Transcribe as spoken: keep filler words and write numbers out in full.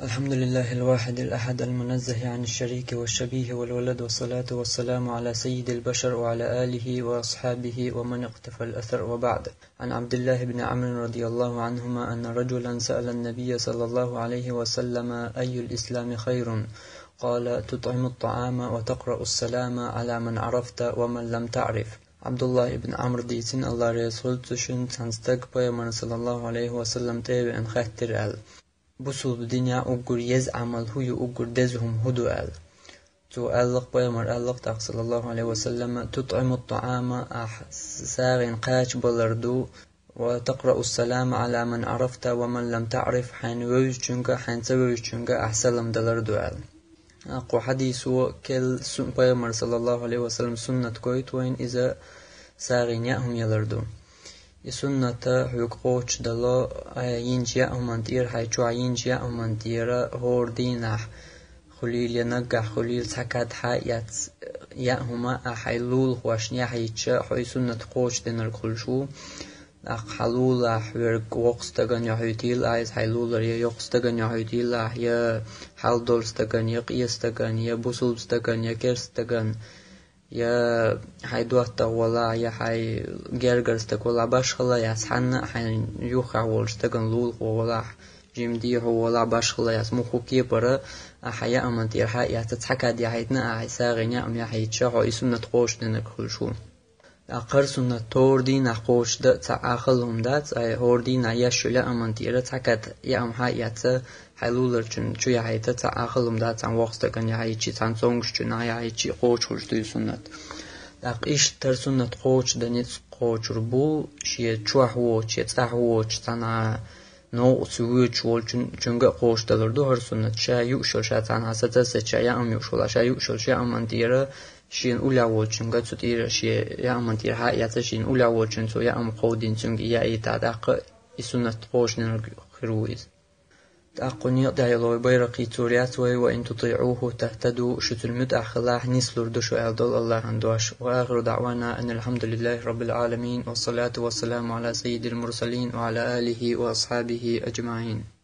الحمد لله الواحد الأحد المنزه عن الشريك والشبيه والولد، والصلاة والسلام على سيد البشر وعلى آله وأصحابه ومن اقتفى الأثر، وبعد. عن عبد الله بن عمرو رضي الله عنهما أن رجلا سأل النبي صلى الله عليه وسلم: أي الإسلام خير؟ قال: تطعم الطعام وتقرأ السلام على من عرفت ومن لم تعرف. Абдуллах ибн Амр дийцина, Аллах реза хуьлда цунна, цхьан стага пайхамар саллаллаху алейхи ва саллам тӀе а веана хаьттира аьлла: бусулба динехь уггар еза Ӏамал хӀу ю, уггар деза хӀума хӀу ду аьлла. Цо аьлла-кх, пайхамар аьлла-кх тӀаккха саллаллаху алейхи ва саллам: تطعم الطعام, ахь сагӀина кхача балар ду, وتقرأ السلام على من عرفت ومن لم تعرف, хьайна вевзачуьнга, хьайна ца вевзачуьнга ахь салам далар ду аьлла. Кху хьадисо кхел су-, пайхамар саллаллаху алейхи ва саллам суннат гойту вайна, иза сагӀина яа хӀума ялар ду. И суннат хьоьга кхочушдало, хьайн йинчу яа хӀуманна тӀера, хьайн чохь йинчу яа хӀуманна тӀера хӀора дийнахь хуьлийла я наггахь хуьлийла цхьа кад хьа а эцна яа хӀума ахь хьайн лулахошна яхьийтича, хьо и суннат кхочушдинарг хуьлуш ву. ТӀаккха хьан лулахь верг воккха стагана яхьийтийла ахь иза хьайн лулара, я йоккха стагана яхьийтийла ахь, я хьал долу стагана, я къен стагана, я бусулба стагана, я керста стагана, я хьайн доттагӀа валахь, я хьайн гергара стаг валахь, башхалла яц, хьанна а хьайн юххехь волчу стагана лулахо валахь, жима дехьо валахь, башхалла яц, муьлхха кепара ахь хьайн яа хӀуманна тӀера хьа а эцна цхьа кад яхьийтина ахь, хьайн сагӀина яа хӀума яхьийтича, хьо и суннат кхочушдинарг хуьлуш ву. ТӀаккха хӀара суннат хӀора дийнахь кхочушдан а цхьа Ӏахалла хӀума дац, ай хӀора дийнахь еш йолу яа хӀуманна тӀера цхьа кад яа хӀума хьа а эцна, хьайн луларчунна чу яхьийта цхьа Ӏахалла хӀума дац, цхьана воккха стагана яхьийчи, цхьана цомгушчунна яхьийчи, кхочуш хуьлуш ду и суннат. ТӀаккха иштта хӀара суннат кхочушдан ницкъ кхочур бу, шен чохь воцуш, шен цӀахь воцуш, цхьана новкъа ца воьдуш волчун-, чуьнга а кхочушдалар ду хӀара суннат. Ша юуш йолу, ша цхьана саца а саца, ша яа хӀума юуш волахь, ша юуш йолу яа хӀуманна тӀера шена уллехь волчуьнга цу тӀера шен яа хӀуманна тӀера хьа а эцна, шена уллехь волчунна цо яа хӀума кховдийначуьнга и яийта, тӀаккха и суннат кхочушдинарг хир ву иза. ТӀаккха кху некъа тӀехь йолу вай Байракъи цо яц вай: وإن تطيعوه تهتدوا, шу цунна муьтӀахь хилахь, нислур ду шу аьлла долу Аллахьан дош. وآخر دعوانا أن الحمد لله رب العالمين، والصلاة والسلام على سيد المرسلين وعلى آله وأصحابه أجمعين.